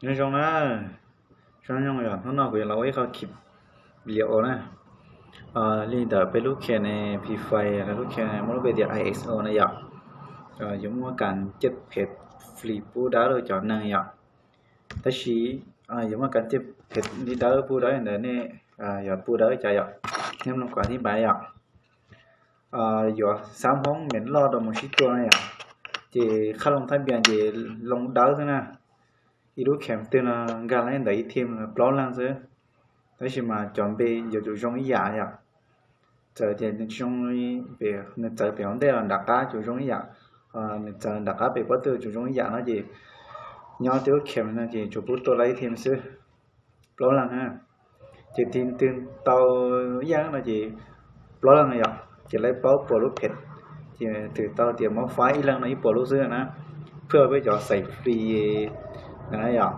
Nyob zoo na, zoo yog hnub no kuv yuav los ua ib qho clip video na, li ntawm peb lub khees ne, Free Fire lub khees muaj lub npe tias I S O na yom. Yuav muaj kas caj phem free pub dawb rau cov neeg yom. Tab sis yuav muaj kas caj phem li dawb pub dawb ntawd nej yuav pub dawb cas yom. Nej mloog kuv thib npav yom. Yuav xav Hmoob mem loj rau mus sib tua na yom, ces qhab loo thab npias ces loo dawb xwb na. Ib lub khees twg no nkag lawm ntawm ib team plaub leeg xwb, tab sis mas cov npe yuav tsum zoo ib yam yom. Txawm tias nws tsis zoo, nws txawv pem hauv ntej los nram qab tsum zoo ib yam, nws txawv nram qab pem pob tw tsum zoo ib yam no ces nyob tej lub khees no ces tsuas pub tua lawm ib team xwb, plaub leeg na. Ces team twg tau yeej no ces plaub leeg yom, ces lawv paub puas lub phem, ces twg tau tias muab faib ib leeg no ib puas lub xwb na, phwj peb cov xaim free ntawd na yom.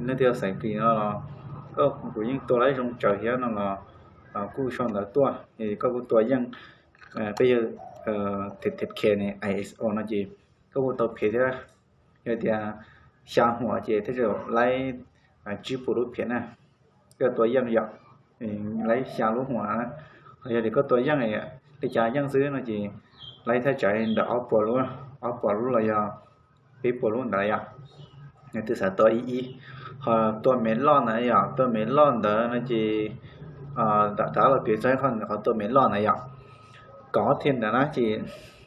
Leej twg xaim free no los kuv yeej tua lawv zoo tsawv thiab no los kuj sau ntawv tuaj, koj kuj tua yeej. Peb yog them khees ne, I S O no ces koj kuj tau phem thiab. Yog tias xya huam ces thiaj li laib tsib puas lub phem na, koj tua yeej yom, laib xya lub huam. Ho yog tias koj tua yeej, li cas yeej xwb no ces laib thaj tsam li ntawm ob puas lub, ob puas lub los yog peb puas lub ntawd yom. Nws twb xav tua ib ib, ho tua mem loj ntawd yom, tua mem loj ntawd no ces nram dav los piav txog qhov tua mem loj ntawd yom. Kom ob team ntawd na ces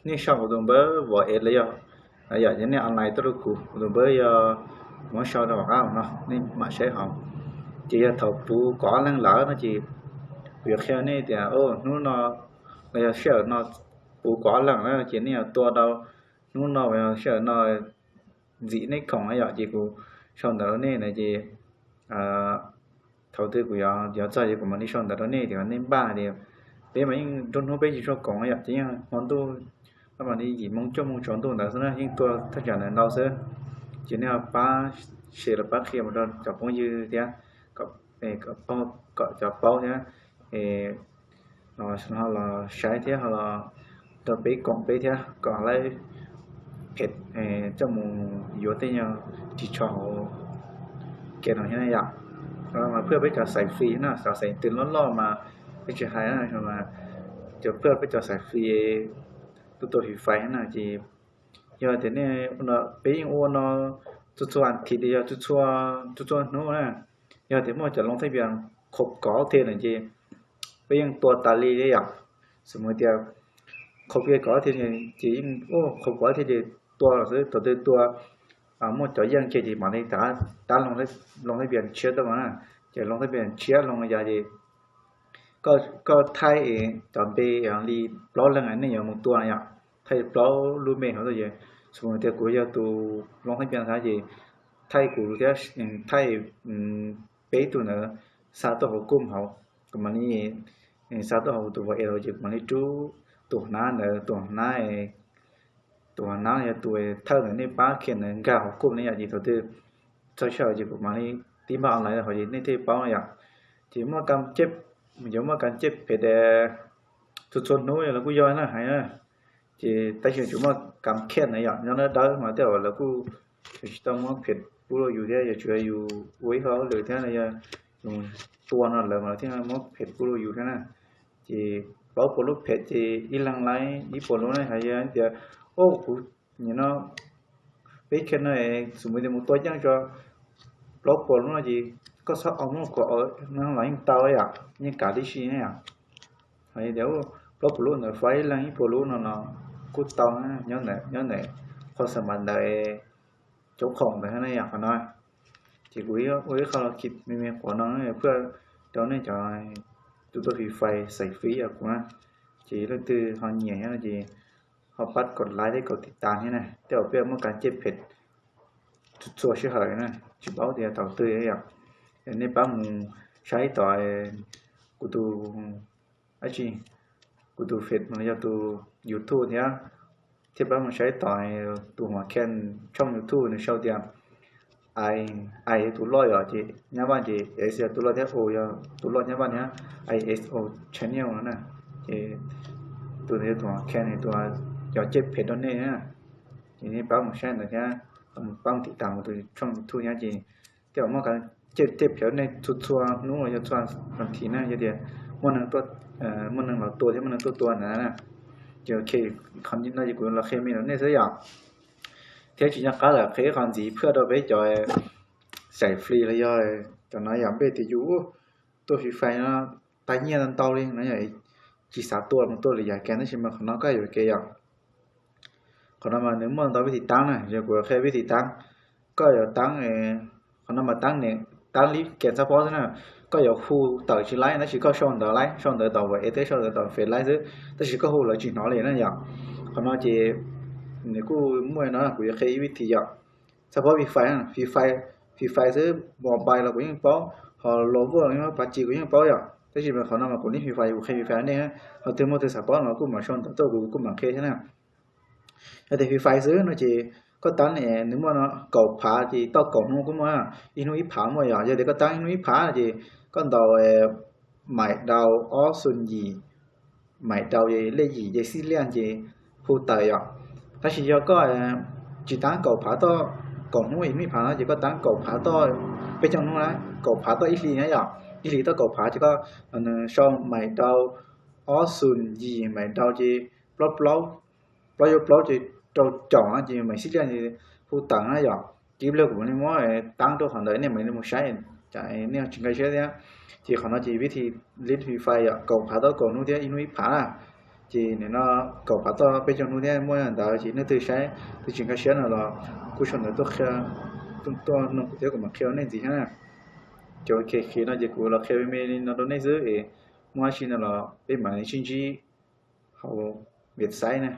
nej sau kuv tus npawb vauv es los yog, yom, yog nej online tuaj rau kuv, kuv tus npawb yog, muab sau rau hauv qab no nej mam saib hauv. Ces yog thaum puv kom ob leeg lawm no ces kuv yuav qhia nej tias hnub no los yog sij hawm no puv kom ob leeg na ces nej yuav tua tau, hnub no los yog sij hawm no ntxim nej khoom na yom, ces kuv sau ntawv rau nej na ces thaum twg kuv yuav txog ces kuv mam li sau ntawv rau nej tias nej npaj tias, peb mas yeej nruab hnub peb tsis tshua koom yom, ces yeej hmo ntuj, mam li yim moo cuaj moo tsaus ntuj ntawd xwb na, yeej tua thaj tsam ntawd ntau xwb. Ces nej pab share los pab qhia mus rau cov phooj ywg thiab, kom cov paub thiab, los saib thiab ho los rau peb koom peb thiab kom laib phem coj mus yuav tej nyuag ris tsho hauv game no thiab yom. Mas phwj peb cov xaim free na, cov xaim twg loj loj mas peb tsis hais na, cov phwj peb cov xaim free tuaj tua Free Fire na ces yog tias nej, peb yeej ua no txhua txhua as thiv li yog txhua txhua hnub na. Yog tias muaj cov loo thaj npias khoom kov thiab na ces peb yeej tua tas li thiab yom. Xws li tias khoom kiag kov thiab ces yeej, khoom kov thiab ces tua los xwb, thaum twg tua muaj cov yeej kiag ces mam li rov qab loo thaj npias tshiab tuaj na. Ces loo thaj npias tshiab loo ya ces koj thaij cov npe li plaub leeg nej yuav mus tua na yom, thaij plaub lub npe hauv tuaj ces, xws li tias kuv yog tus loo thaj npias ntawd ces thaij kuv thiab thaij peb tug ntawd xa tuaj hauv kub hauv, kuv mam li xa tuaj hauv tus vauv es hauv ces kuv mam li rub tus hnab ntawd, tus hnab, tus hnab yog tus thawj ntawd nej pab khiav ntawd nkag hauv kub ne yom, ces thaum twg txog sij hawm ces kuv mam li tib npaj online hauv ces nej thiaj paub na yom. Ces muaj, yuav muaj kas caj phem txhua txhua hnub los kuj yog na hais na. Ces tab sis tsuas muaj kas caj na yom, nyob dawb dawb mas tej zaum lawv kuj tsis tau muab phem pub rau yus thiab, yog tsuas yus ua ib qho hauj lwm thiab no yog yus tua no lawv mas lawv thiaj muab phem pub rau yus thiab na. Ces plaub puas lub phem ces ib leeg laib ib puas lub na, hais tias, o, kuv nim no peb kheej no xws li tias mus tua yeej tso plaub puas lub no ces koj txhob o muab kuv o no los yeej tau yom, yeej kav tib si na yom. Hais tias plaub puas lub ntawd faib ib leeg ib puas lub no los kuj tau na, nyob ntawm qhov xav mas ntawd cov khoom ntawd na yom, qhov no. Ces kuv ua ib qho los kis me me quav no phwj rau nej cov tus tuaj Free Fire xaim free yom kuv na. Ces leej twg ho nyiam no ces ho pab kaum like thiab kaum tiv tas thiab na, tej zaum peb muaj kas caj phem txhua txhua sij hawm na, tsis paub tias thaum twg yom. Nej pab mus saib tom kuv tus, dab tsi, kuv tus Face los yog tus YouTube thiab, thiab pab mus saib tom tus huam kheej tshooj YouTube nws sau tias I, I tus loj yom, ces nyab vaj ces S yog tus loj thiab, O yog tus loj nyab vaj thiab, I S O channel no na. Ces tus ntawd yog tus huam kheej, tus cov caj phem rau nej na. Ces nej pab mus saib ntawd thiab. Pab mus tim tas tus tshooj YouTube thiab ces tej zaum muaj, tej plhaw nej txhua txhua hnub los yog txhua nas this na, yog tias muaj neeg, muaj neeg los tua thiab muaj neeg tuaj tua na, ces qhov no ces kuv los qhia me ntawm nej xwb yom. Thiab tsis nco qab lawm qhia ib qho ntxiv phaj rau peb cov xais free los yog cov no yog npe tias yus tuaj Free Fire no tag nyiaj ntau li no yog tsis xav tua mus tua lwm yam kiag tab sis mas qhov no koj yuav ke yom. Qhov no mas nws muaj ntau vib thim tab na, yog kuv qhia vib thim tab. Koj yuav tab, qhov no mas tab ne, tab li ke txhab pob xwb na. Koj yuav hu tawm tsis laib tab sis koj sau ntawv laib, sau ntawv tom WhatsApp, sau ntawv tom Face laib xwb, tab sis koj hu lawv tsis hnov li na yom. Qhov no ces nws kuj muaj no kuv yuav qhia ib vib thim yom. Txhab pob Free Fire, Free Fire, Free Fire xwb, mobile los kuv yeej paub, ho lo vuaj los yeej paub, PUBG kuv yeej paub yom, tab sis mas qhov no mas kuv li Free Fire kuv qhia Free Fire nej, ho twg muaj twg xav paub no kuj mam sau ntawv tuaj kuv kuj mam qhia thiab na. Yog tias Free Fire xwb no ces koj tab ne nws muaj no kaum phav ces tau kaum hnub kuj muaj, ib hnub ib phav muaj yom. Yog tias koj tab ib hnub ib phav ces koj ntaus mais dau ob xoom yim, mais dau lej yim ces xib liaj ces hu tawm yom. Tab sis yog koj tsis tab kaum phav toj kaum hnub ib hnub ib phav no ces koj tab kaum phav toj peb caug hnub na, kaum phav toj ib hlis na yom. Ib hlis toj kaum phav ces koj sau mais dau ob xoom yim mais dau ces plaub plaub, plaub yuav plaub ces rau caum no ces mais xib liaj ces hu tawm na yom. Ces ib pliag kuv mam li muab tab rau qhov ntawd nej mam li mus saib, nej tsis nkag siab thiab. Ces qhov no ces vib thim li Free Fire yom, kaum phav toj kaum hnub thiab ib hnub ib phav na. Ces nim no kaum phav toj peb caug hnub thiab muaj ntawd ces nej twg saib twg tsis nkag siab no los kuj sau ntawv tuaj qhia, tuaj nug kuv thiab kuv mam qhia nej ntxiv thiab na. Ces ok, qhia no ces kuv los qhia me me li no rau nej xwb es muaj dab tsi no los peb mam li sib ntsib hauv website na.